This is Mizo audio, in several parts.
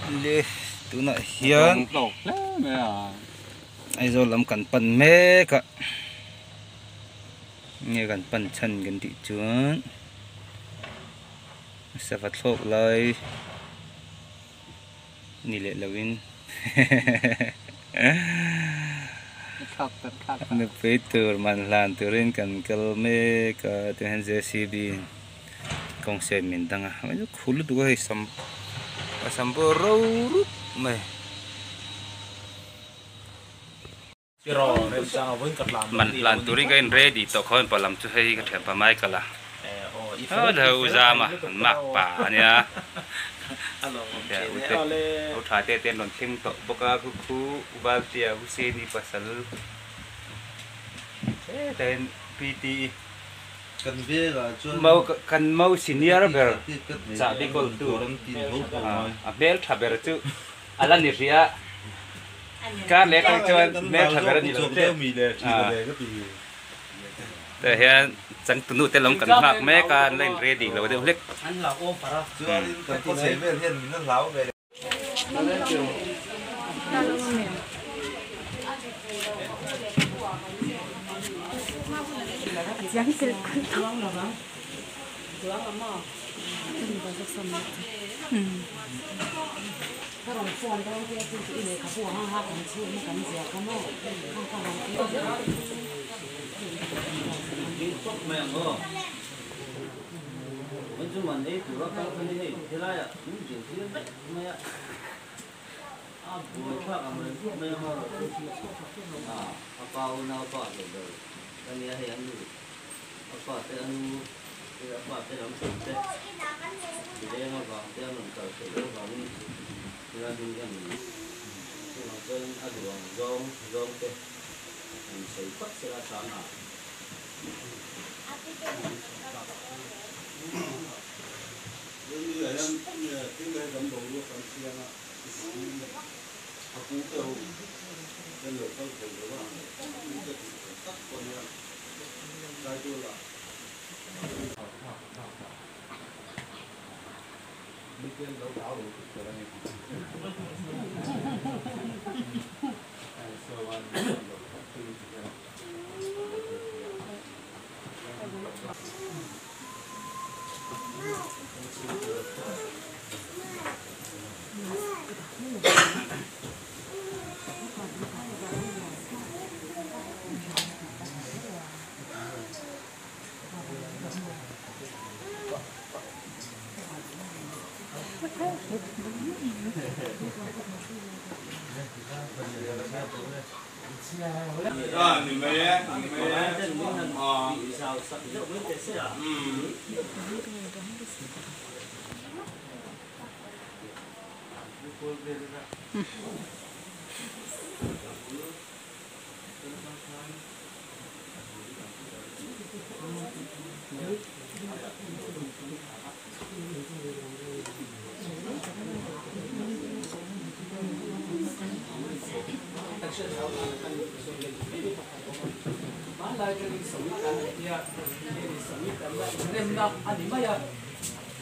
Le tunah hian Aizawl lam kan pan mek a nge kan pan chhan kan tih chuan sava thlawk lai ni leh lovin nupui tur man hlan turin kan kal mek a tihian JCB in kawng siam min dang a khul lutuk a hei sam a sam pawh ro rup mai. Man hlan turin ka in ready tawh khaw in palam chu hei ka thianpa Michael a aw u Zama an mak pa ania u te u tha te te an rawn thleng tawh bawk a khu khu u Valtea Husseini pasal hetah hian PT Mau kan mau senior ber chahbi kawltu a hmeltha ber chu a la ni hrih a kar leh atang chuan hmeltha ber a ni lo tlem tah hian changtunu te lam kan nghak mek a an la in ready lo deuh hlek.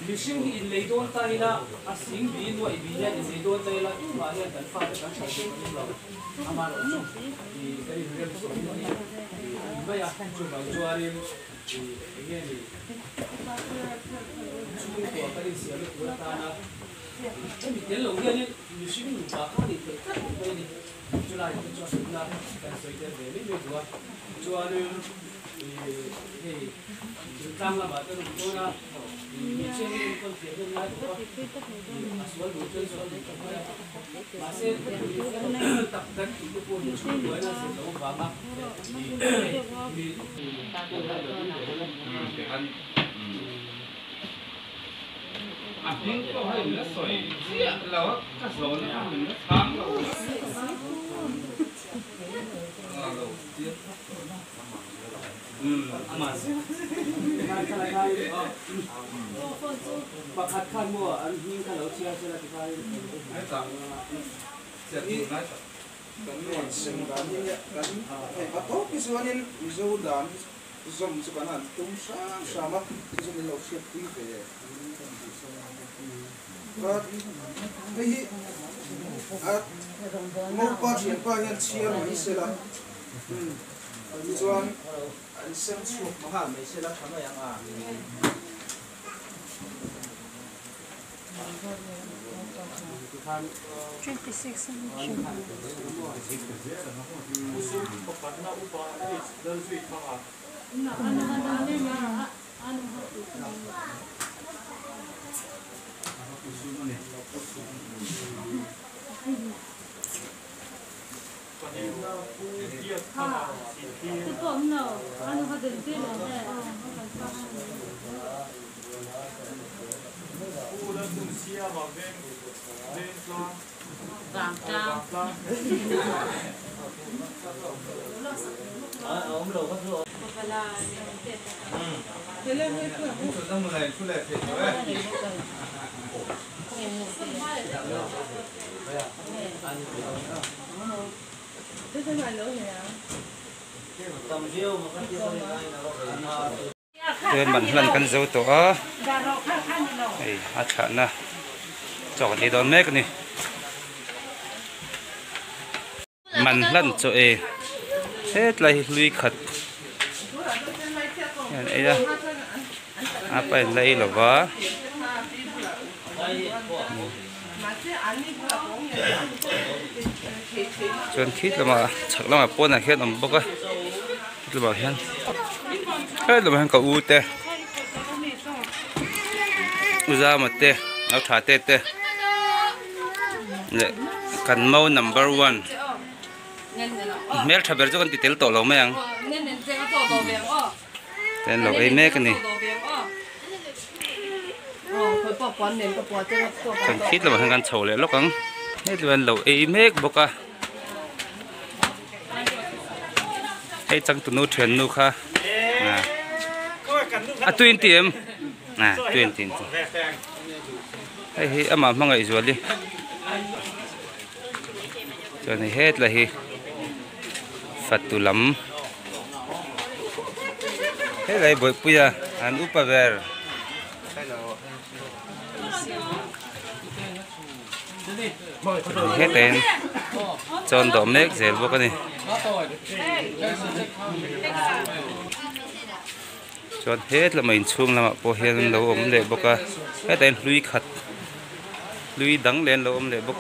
Mihring hi inlei dawn ta ila, a sing bi nuaih bi hian inlei dawn ta ila, tumah hian kan fate kan hran thei kan awm lo. Amaherawhchu ih kan inrem zawh hi a ni mai a, chuvang chuanin ih eng nge ni chhungkua kan insiamna tur atana hemi tel lo hianin mihring nupa kha a nih theih tlat mai a ni. Chulai te chu a hlutna kan sawi tel ve mai mai duh a, chuanin ih hei thingtlang lamah te rawn dawn a, ih hmeichhia hi enkawl thiam em lai bawk a, ih a sual duh chuan sual duh tak mai a, mahse ih tak kan tih te pawh hi chhungkuaina zir loh avanga ih mi A hming pawh hei min la sawi chiah lo a, ka zawhna kha min la chhang lo a. Kan rawn sem dan hi kan hei patawp hi chuanin Mizo dan hi Zawm chu kan han tum hram hram a, chu chu min lo hriatpui ve an kan tih chuan a. Hei hi a Ngopa thianpa hian chhiar mai se la chuan an sem chhuak nghal mai se la tha mai ang a. Chuan man hlan kan zo tawh a, hei a thlahna chaw kan ei dawn mek a ni. Man hlan chaw ei hetlai hi hlui khat hian ei a, a pa in la ei lo va. Chuan khi lamah chhak lamah pawnah khian awm bawk a khi lamah hian he lamah hian ka u te u zama te lo tha te te leh kan mau number one hmeltha ber chu kan ti tel tawh lo mai ang te an lo ei mek a ni. Chuan khit lamah hian kan chho leh lawk ang hei chu an lo ei mek bawk a hei changtunu thiannu kha a tui an ti em a tui an ti hei hi amah hmangaih zuali chuan hei hetlai hi. Fatu lam helai bawihpuia an upa ber heta in chawn dawh mek zel bawk a ni chuan hetlama inchhung lamah pawh hian an lo awm leh bawk a hetah hian hlui khat hlui dang leh an lo awm leh bawk.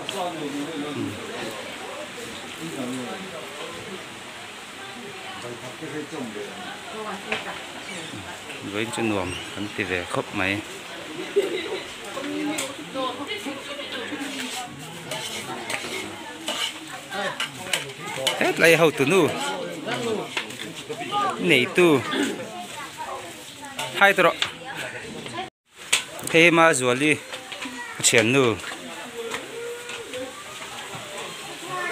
Vawiin chu nuam kan ti ve khawp mai. Hetlai hotunu neitu hai tawh rawh hei hma zuali a thiannu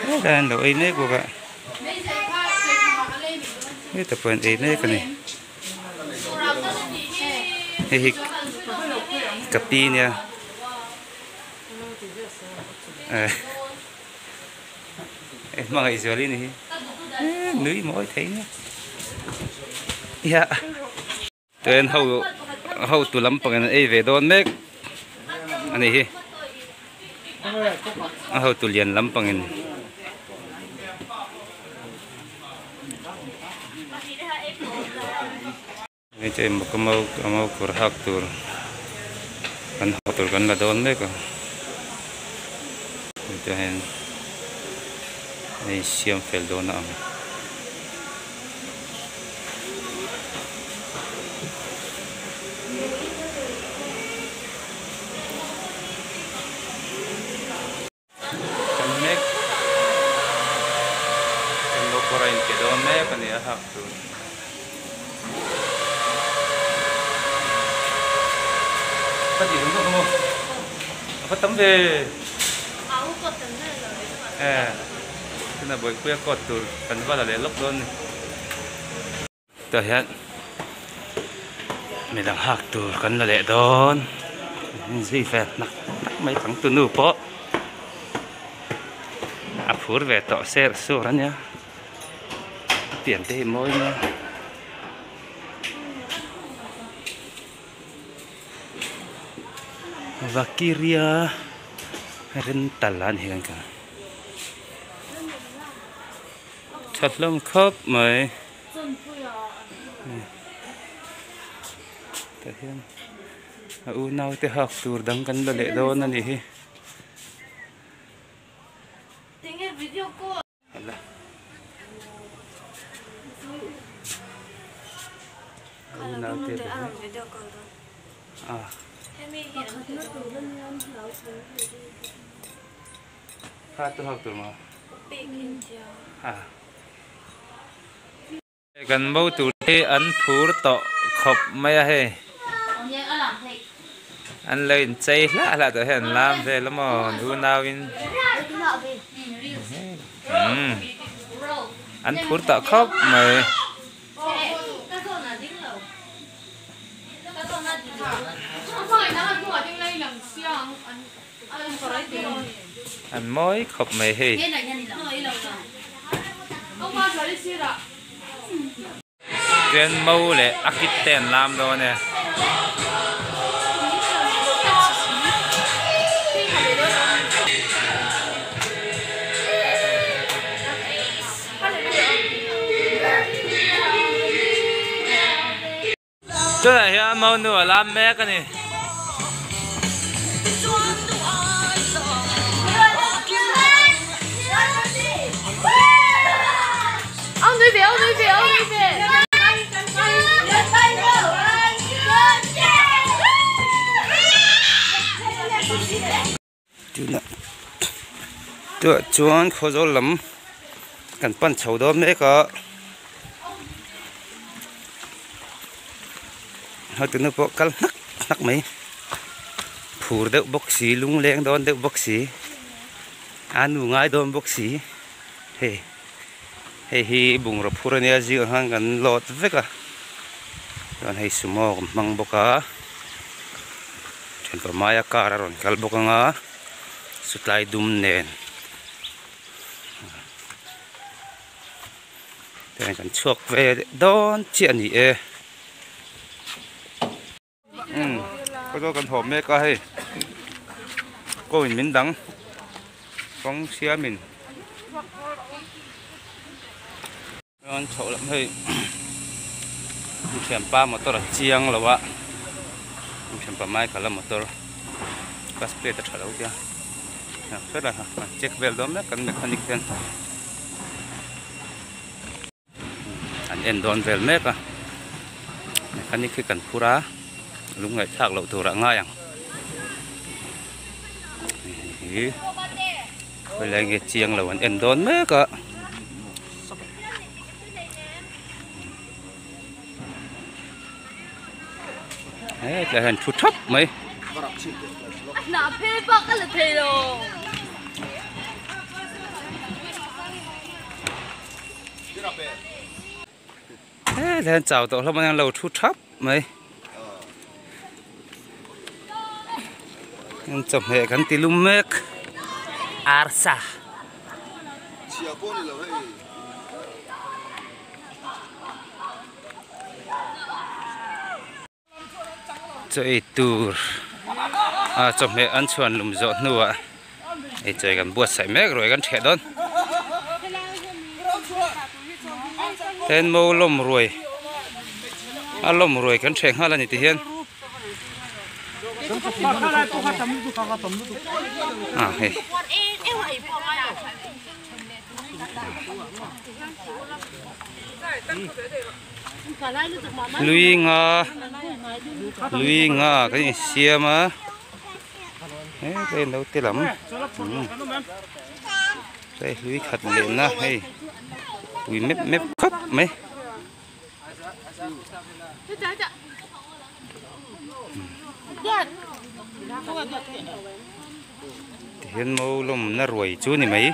hetlai an lo ei mek bawk a hetah pawh an ei mek a ni. Hei hi ka pi nia eh hmangaih zual hi ni hi nui mawi thei nia ia chuan ho hotu lampang in an ei ve dawn mek a ni hi a hotu lian lampang in. Hei chu emaw ka mau ka mau kawr hak tur kan hak tur kan la dawn mek a hetiang hian a insiam fel dawn a ang. Kan mek kan lo kawr a inpe dawn mek a ni a hak tur. Ka tih zawng zawng maw? A va tam ve. Eh, tuna Bawihpuia coat tur kan va la leh lawk dawn a ni. Tah hian midang hak tur kan la leh dawn zui ve hnak hnak mai changtu nu pawh a phur ve tawh ser sur a nia a pian te hi mawi nia. Vakiria rental a ni hian ka tha hlawm khawp mai tah hian a unau te hak tur dang kan la leh dawn a nih hi. Kan bo tur hi an phur tawh khawp mai a hei an lo inchei hlah hlah tawh hian an lam vel a maw an unau in an phur tawh khawp mai. An mawi khawp mai hei. Chuan mo leh a kit te an lam dawn e. Tunah hian mo nu a lam mek a ni. Tunah tunah chuan khawzawl lam kan pan chho dawn mek a hotunu pawh kal hnak hnak mai phur deuh bawk si lungleng dawn deuh bawk si a nu ngai dawn bawk si hei hei hi bungraw phur ania zingah khan kan load vek a chuan hei sumo kan hmang bawk a. Thianpa maia car a rawn kal bawk anga sutlai dum nen tihian kan chhuak ve dawn chiah a ni e umm kawt kan haw mek a hei kawngin min dang kawng siamin. Chuan chhoh lam hei thianpa motor a chiang lo a thianpa Michael a motor bus plate a tha lo tia hrilh a an check vel dawn mek kan mechanic ten an en dawn vel mek a mechanic hi kan phur a lungngaihthlak loh tur ah ngai ang hi khawilai nge chiang lo an en dawn mek a. He tlai hian thu thap mai. He tlai hian chau tawh hlawm a nia lo thu thap mai. Chawhmeh kan ti lum mek arsa. Chaw ei tur a chawhmeh an chhuan lum zawh hnuah ei chawi kan buatsaih mek ruai kan ṭheh dawn. Ten mo lawm ruai a lawm ruai kan ṭheh nghal a ni ti hian. A hei. Lui nga lui nga kan insiam a he naute lam hei hlui khat lehna hei pui mep mep khawp mai. Tihian mo lawmna ruai chu ni mai.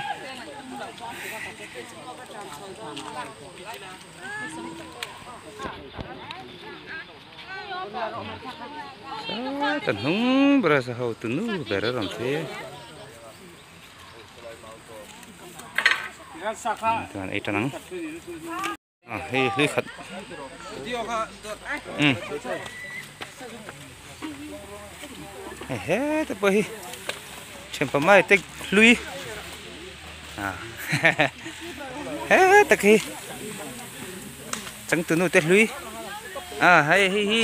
Sawta hnung ber a sa ho tunu ber a rawn phei a. Chuan ei tan ang. A hei hlui khat. Um. Hei heta pawh hi thianpa mai te hlui heta khi changtunu te hlui a hei hei hi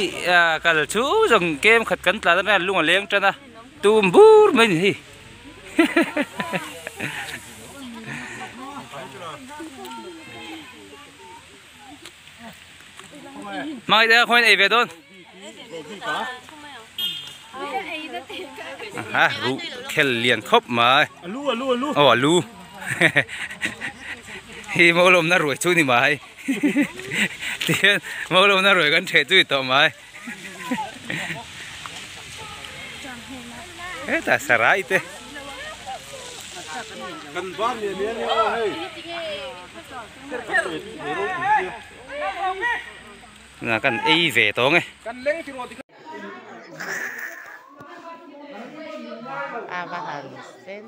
kal chu zawng kem khat kan tlan a lung a leng tan a tum bur mai a ni hei. Mai te khawiin ei ve dawn. Ha ru khel lian khawp mai. Alu alu alu. Oh alu. Hi mo lawm na ruai chu ni mai. Tihian mo lawm na ruai kan theh chu i tawh mai. Hetah sarai te. Kan bar ni ania nia aw hei. Na kan ei ve tawng e. A va han sen.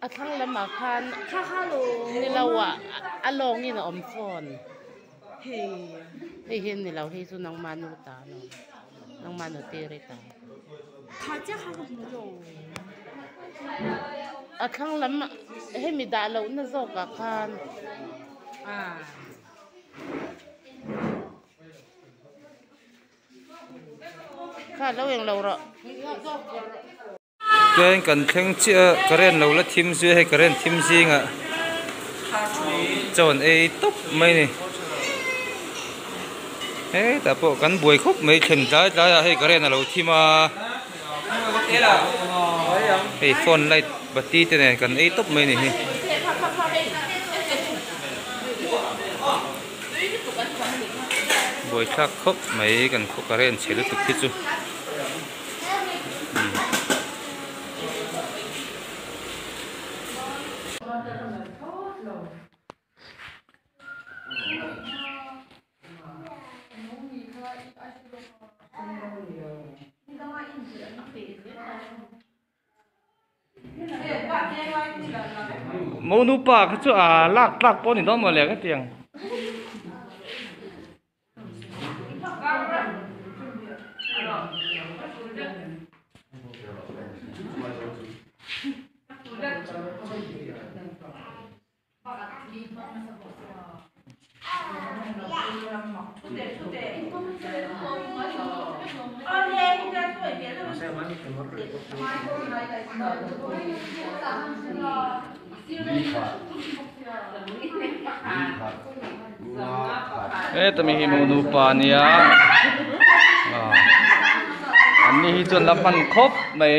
A thlang lamah khan ni lo ah a lawng in a awm fawn hei hi a ni lo hei chu nangmah nu ta a ni nangmah nu tir i ta a thlang lam hemi dah loh na zawk ah khan Kha lo eng lo rawh. Chuan kan thleng chiah a current lo la thim zui a hei current thim zingah chaw an ei tawp mai a ni hetah pawh kan buai khawp mai thlen tlai tlai ah hei current a lo thim a hei phone light bati te nen kan ei tawp mai a ni hi. Buaithlak khawp mai kan khaw current chhe lutuk hi chu. Monu pa kha chu a lak tlak pawh a ni dawn maw le ka ti ang. Heta mi hi maw nupa a nia an ni hi chuan la hman khawp mai.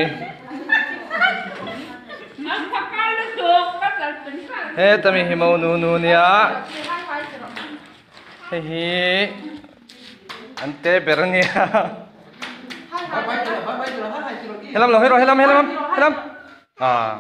Heta mi hi mo nu nu nia hei hi an te ber a nia helam lo hero helam helam helam ah.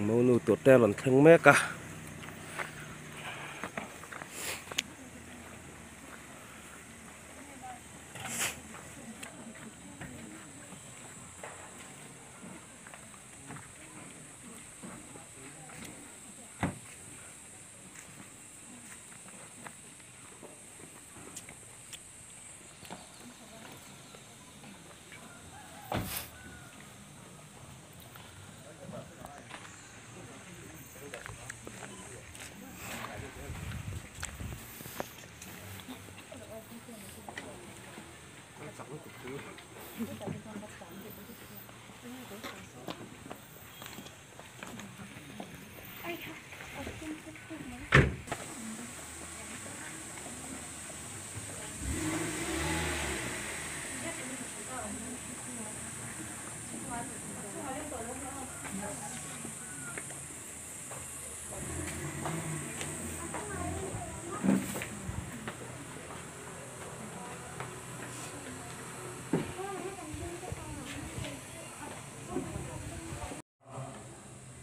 Monu tur te a rawn thleng mek a.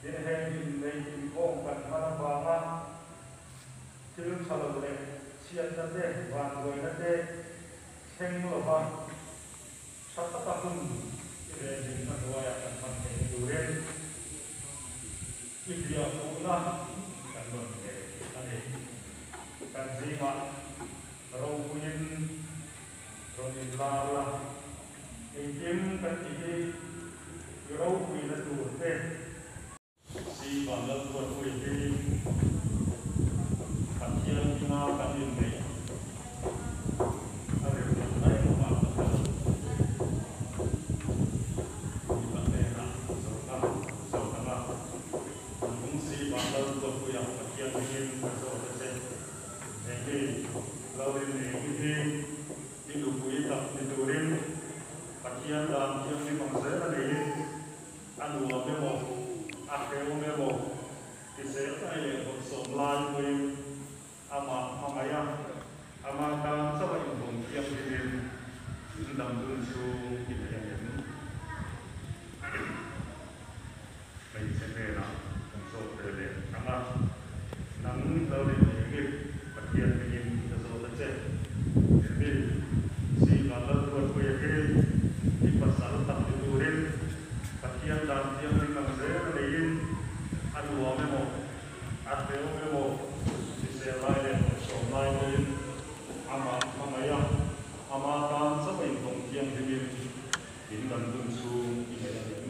Tin heng innei inkhawm kan hman avanga thil tha lo leh chhiatna te, vanduaina te thleng lova tha taka hun i venhimna hnuaiah kan hman theihna turin i biakpuhna kan rawn nei a ni. Kan zingah ropuiin rawn inlar la, engkim kan tih hi i ropuina tur te. Si Vanlalruatpuii hi Pathian hminga kan inneih a remlo mai emaw pasal mipa hnenah zawhna zawt ang a, nung si Vanlalruatpuia Pathian hmingin ka zawt a che. Eng hi lo rin eng hi i nupui tak ni turin Pathian dan thianghlim ang zel a neiin a nuam emaw a hrehawm emaw ti zel lai leh bawlhsawm lai pawhin amah hmangaih a, ama tan chauh a inhawng thianghlimin in dam dun chhung i nei ang em? Hmeichhe hnenah kan zawt ve leh ang a, Nang lo rin eng i Pathian hmingin ka zawt a che. Emi, si Vanlalruatpuia hi i pasal tak ni turin Pathian dan thianghlim ang zel a neiin a nuam emaw, a hrehawm emaw, hrisel lai leh bawlhsawm lai pawhin amah hmangaih a, ama tan chauh a inhawng thianghlimin In dam dun chhung i nei ang em?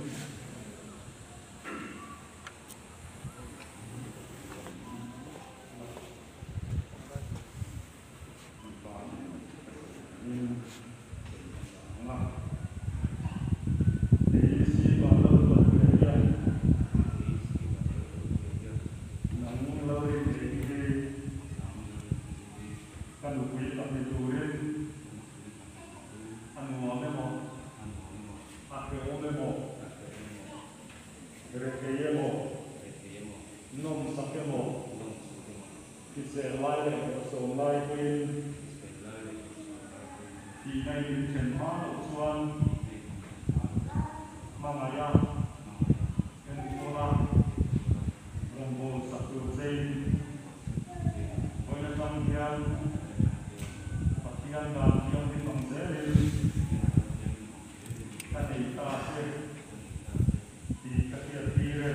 Ka nupui tak ni turin A nuam emaw? A hrehawm emaw? Rethei emaw? Nawmsak emaw? Hrisel lai leh bawlhsawm lai pawhin tihna in min then hma loh chuan hmangaih a, enkawl a, rawngbâwl sak tur chein Vawiin atang hian Pathian dan thianghlim ang zelin ka nei ta che tih ka hriat tir e.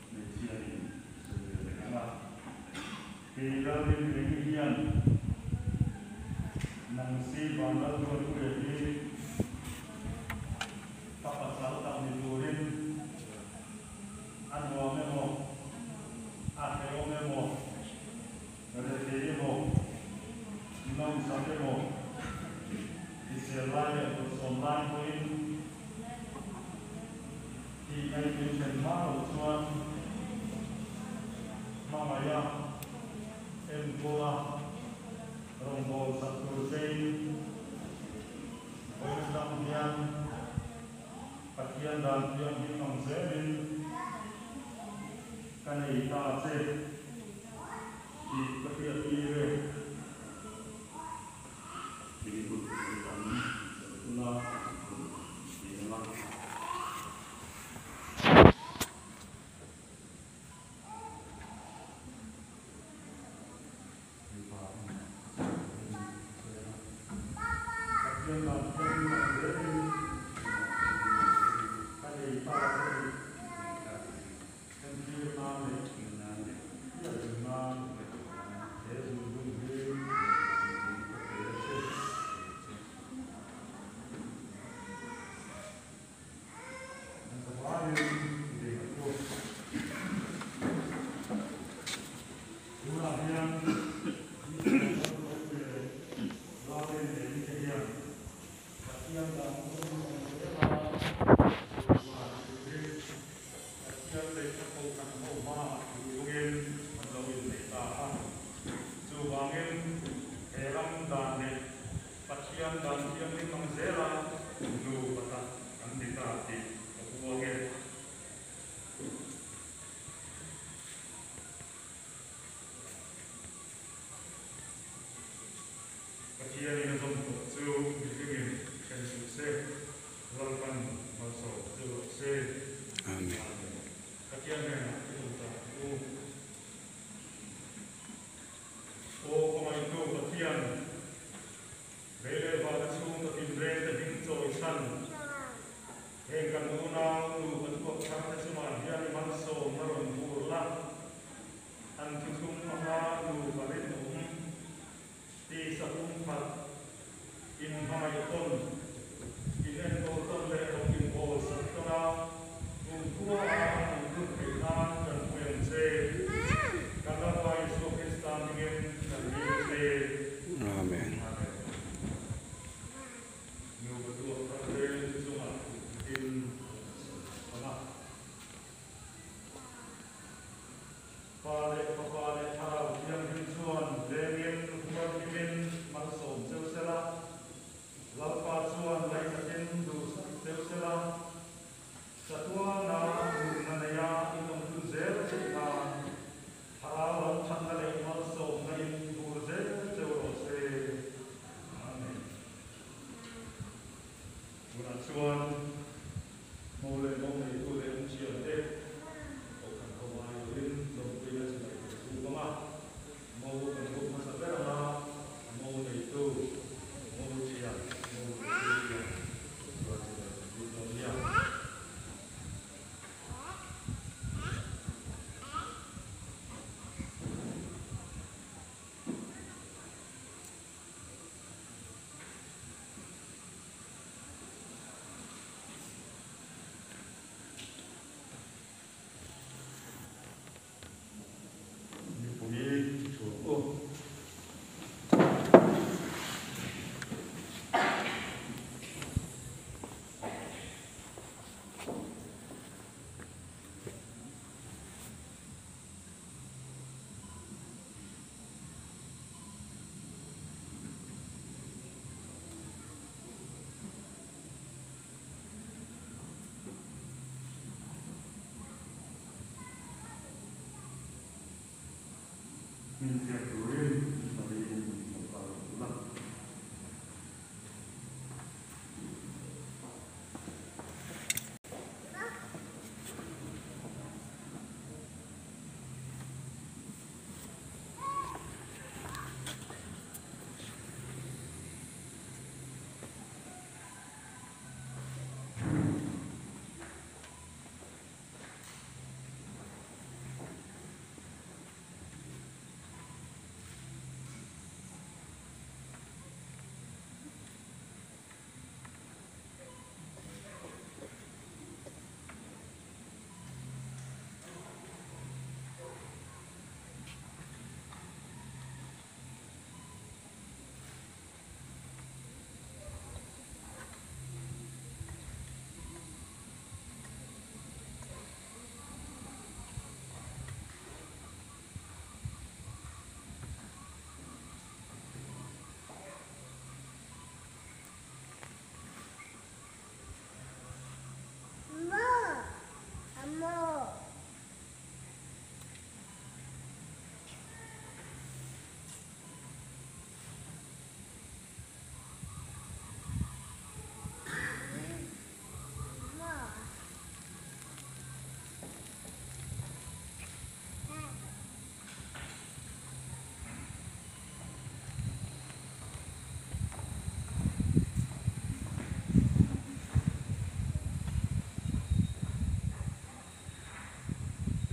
Hmeichhia in sawi ve leh ang a, kei Lalrin Rengi hian nang si Vanlalruatpuia hi ka pasal tak ni turin A nuam emaw, a hrehawm emaw, rethei emaw, nawmsak emaw, hrisel lai leh bawlhsawm lai pawhin tih ngaihtuah then hma loh chuan hmangaih a, enkawl a, rawngbâwl sak tur chein vawiin atang hian Pathian dan thianghlim ang zelin ka nei ta che tih ka hriat tir e. Tih kut kan tuna tih ang a. Pathian dan thianghlim ang zelin ka nei ta che tih. buatsaihna kohhran ho hmaah thu chungin an lo innei ta a. Chuvangin he ram dan leh Pathian dan thianghlim ang zela nupa tak an ni ta tih ka puang e. Pathianin a zawm tawh chu mihringin then suh se, Lalpan malsawm chu rawh se. Amen. Pathian hnenah i tawngtai ang u. Aw khawngaihtu Pathian, lei leh vana chhung ka tinreng te hming chawi chhan, heng kan unau nupa thuak thar te chungah hian i malsawmna rawn vur la, an thuthlung hmanga nupa rinawm tisa pumkhat inhmangaih tawn, inenkawl tawn leh rawng inbawl sak tawn a, kumkhua a an awm dun theih nan kan pui ang che. Kan Lalpa Isua Krista hmingin kan dil a che. Amen. Amen. Nupa tuak thar te chungah tin a rawn sawi ang a. Pa leh Fapa leh Thlarau Thianghlim chuan lengin hualhimin malsawm cheu sela, Lalpa chuan laihnatin duhsak cheu sela, chatuana nunna neia in awm dun zel theih nan Thlarau lam thatna leh malsawmna in vur zel cheu rawh se. Amen. Tunah chuan Mo leh mo neitu leh an thiante kohhran ho aiawhin lawmpuina chi mai kan chhung vang a, mo kan buk hmasa ber ang a, mo neitu, mo thian, mo neitu thian chuan chi mai kan buk dawn nia. Mipui thu u. Min ziak turin paliin lo kal la.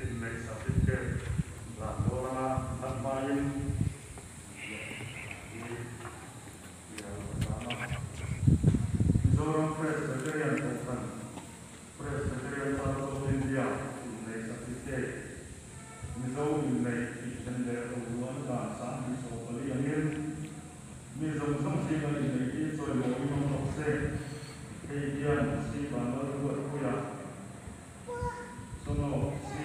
Inneih certificate hlan dawn anga hlan hmain Mizoram Presbyterian Kohhran, Presbyterian Church of India inneih certificate, Mizo inneih tih then leh roluan dan 2014 angin mi zawng zawng zinga inneih hi chawimawiin awm rawh se. Hei hian Si Vanlalruatpuia, Son of Si.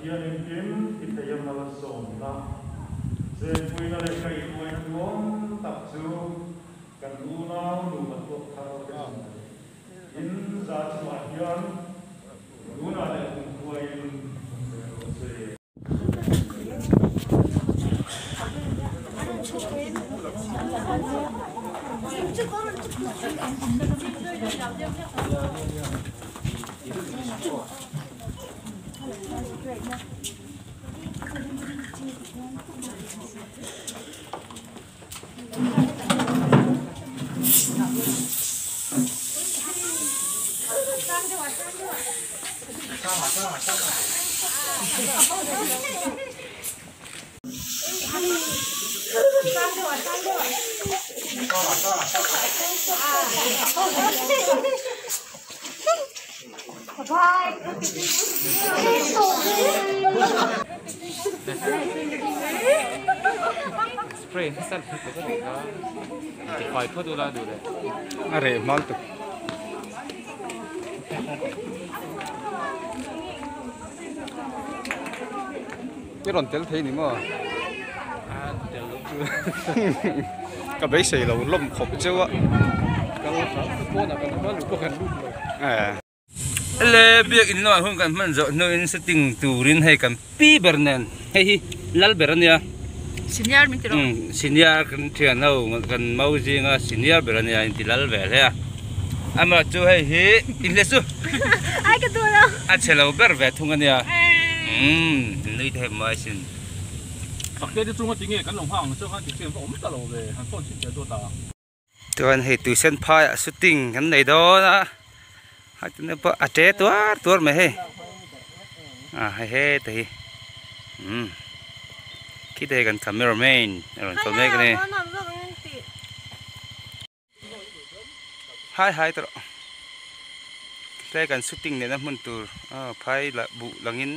Pathian engkim ti thei a malsawmna chenpuina leh kaihhruaina duhawm tak chu kan unau nupa tuak thar te chungah leh in za chungah hian tunah leh kumkhuain awm ve rawh se. Spray nasa lutuk a nih kha tifai phawt ula duh leh a reh hma lutuk. I rawn tel thei ni maw? Ka beisei lo lawm khawp cheu a. Ele biak in lamah hun kan hman zawh hnuin sitting turin hei kan pi ber nen hei hi lal ber ania senior min ti rawh senior kan thian ho kan mau zinga senior ber ania inti lal ve hle a amaherawh chu hei hi inhle chu ai ka duh lo a chhe lo ber ve thung ania umm nui te hei mai sin Sakte te chunga tinge kan lo nghak ang chu khan tichhian va awm ta lo ve han phone chhin teh dawt a. Chuan hei tuisen phaiah shooting kan nei dawn a a tuna pawh a ṭe tuar tuar mai hei a hei heta hi umm khitah hi kan camera man a rawn kal mek a ni hai hai tawh tlai kan shooting nena hmun tur aw phai lah buh langin.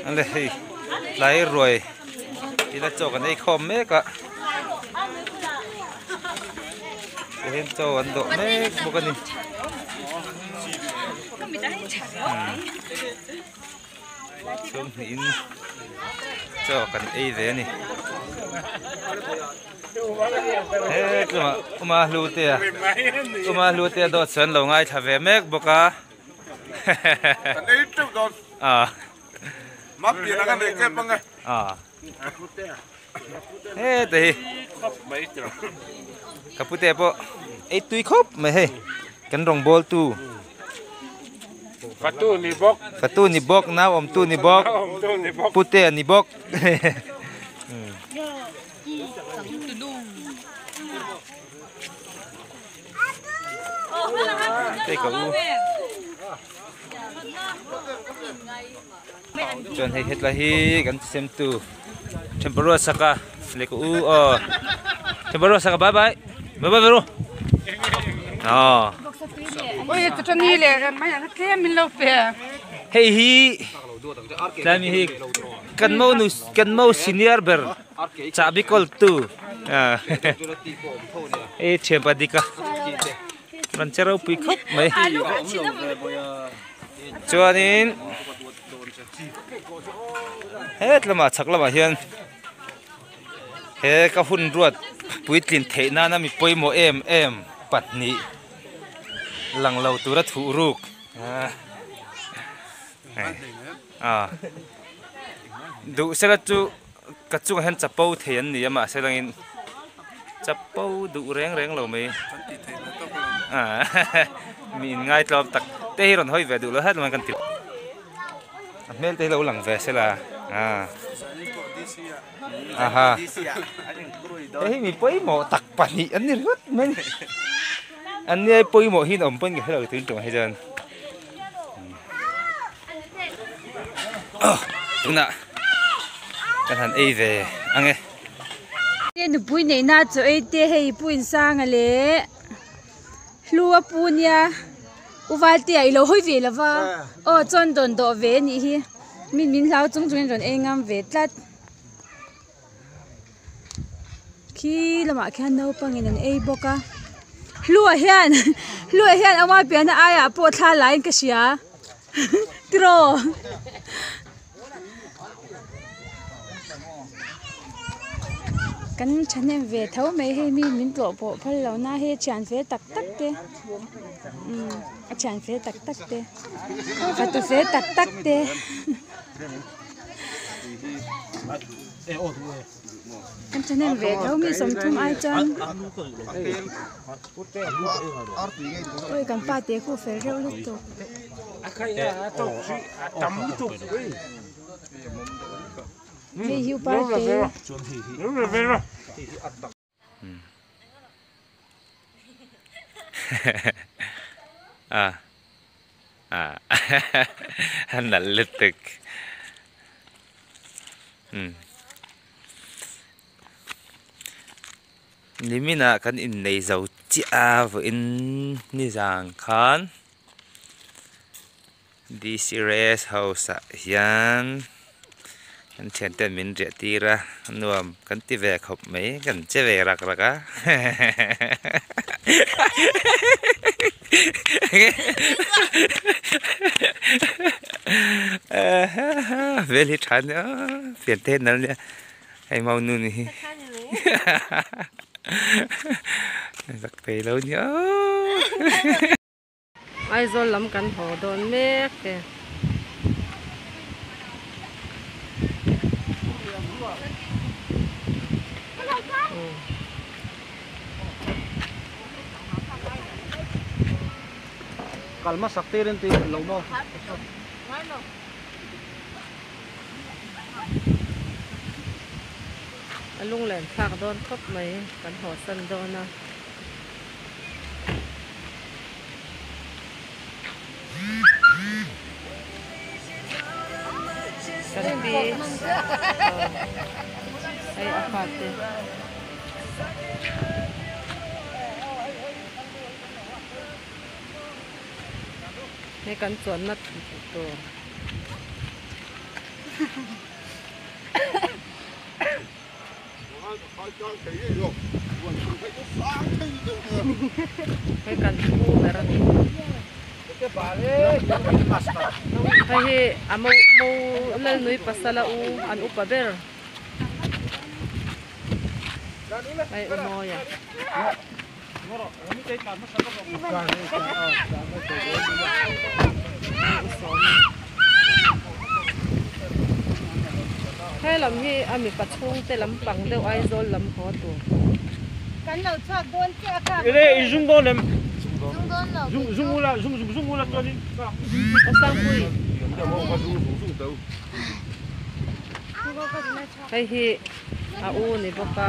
An le hei tlai ruai ila chaw kan ei khawm mek a tihian chaw an dawh mek bawk a ni chhung hnihin chaw kan ei ve a ni he tlumah uma hlute a uma hlute a dawt sawn lo ngaithla ve mek bawk a. Kan ei teuh dawn. Ah. Map pian anga nei tep ange. Ah. He te hi. Ka pute pawh ei tui khawp mai hei. Kan rawngbawl tu. Fatu ni bawk. Fatu ni bawk, nau awmtu ni bawk. Nau awmtu ni bawk. Pute ni bawk. Te ka u. Chuan hei hetlai hi kan sem tu Themparua saka leh ka u aw Themparua saka bye bye bye bye veru aw hei hi tlai mi hi kan mo nu kan mo senior ber chahbi kawl tu hei thianpa dika rawn che ropui khawp mai chuanin het lamah chhak lamah hian he ka hun ruat puitlin theih nana mi pawimawh em em pahnih lang lo tura thuh ruk ah duh sela chu ka chungah hian chapo thei an ni a mahse langin chapo duh reng reng lo mai mi in ngaitlawm tak te hi rawn hawi ve duh lo hat mai kan ti a hmel te hi lo lang ve sela ah aha hei hi mi pawimawh tak pahnih an ni ringawt mai an nia pawimawh hi an awm pawn ka hre lo tun tumah hi chuan. Tunah kan han ei ve ang e. Nupui neihna chaw ei te hei Pu Insanga leh Hlu a pu nia U Valtea i lo hawi ve lo va aw chuan dawn dawh ve a nih hi min min hlau chung chungin rawn ei ngam ve tlat khi lamah khian naupangin an ei bawk a Hlua hian Hlua hian ama piahna aiah pawh thla laiin ka hria tiraw. Kan thahnem ve tho mai hei mi min tlawh pawh phal lo na hi thian fel tak tak te umm a thian fel tak tak te fatu fel tak tak te. Kan thahnem ve tho mi sawmthum ai chuan awi kan pa te khu fel reuh lutuk. Hei hi upa te. Ah ah a nalh lutuk umm niminah kan innei zo chiah a vawiin nizan khan DC rest house ah hian kan thian ten min riah tir a nuam kan ti ve khawp mai kan che ve rak rak a hmel hi tha nia pian te nal nia hei mau nu ni hi zak thei lo nia. Aizawl lam kan haw dawn mek e. Kal hmasak tir in tih lo maw? A lunglen thlak dawn khawp mai kan haw san dawn a. Kan pi hei a fate hei kan chuanna tur. Hei kan pu ber a ni. Hei hi a mo mo Lalnui pasal a u an upa ber. Hei u Mawia. Hei u Sawmi. He lam hi a mipa chhungte lampang deuh Aizawl lam haw tur. Kan lo chhuak dawn chiah a kha. Ere i zung dawn em? Zung dawn lo. Zung zung ula zung zung zung ula chuanin. Aw Sangpui. Hei hi a u ni bawk a.